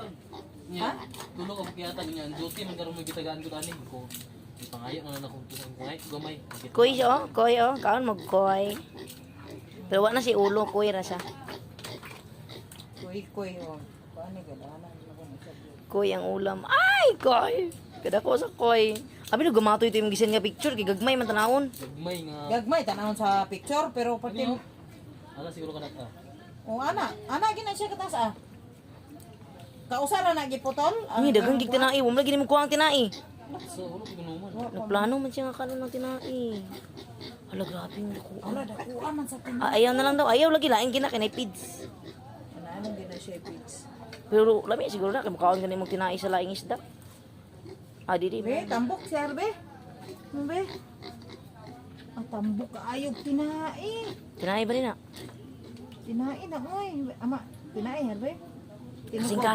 gihatag. Nya, tulo ka gihatag niya. Ang duty man karon may gitagaan ko tani ko. Ipangayo na lang akong tusang pangayo gamay. Koy siya oh, koy oh, kaon mag koy. Pero wa na si ulo, koy ra siya. Kuy kuy oh. Paano ka ana na ko na. Koy ang ulam. Ay, koy. Kada ko sa koy. Abi no gumatoy ito yung gisen nga picture kay gagmay man tanawon. Gagmay nga. Gagmay tanawon sa picture pero pati Ano? Ala siguro ka na ah. Oh, ana, ana gina siya katas ah. Kausara na giputol. Ay, daghang gig tinai, wa man lagi nimo kuha ang tinai. So, ulo ko naman. Nagplano man siya nga kanon ng tinai. Hala, grabe yung dako. Ala, dakuha man sa tinai. Ah, ayaw na lang daw. Ayaw lagi laing gina kay nay pids. Ana anong gina siya pids. Pero lami siguro na kay makaon gani mong tinai sa laing isda. Ah, dili. Be, tambok si Arbe. Ano be? Ang tambok kaayog tinai. Tinai ba rin na? Tinai na oy. Ama, tinai Arbe. Kasing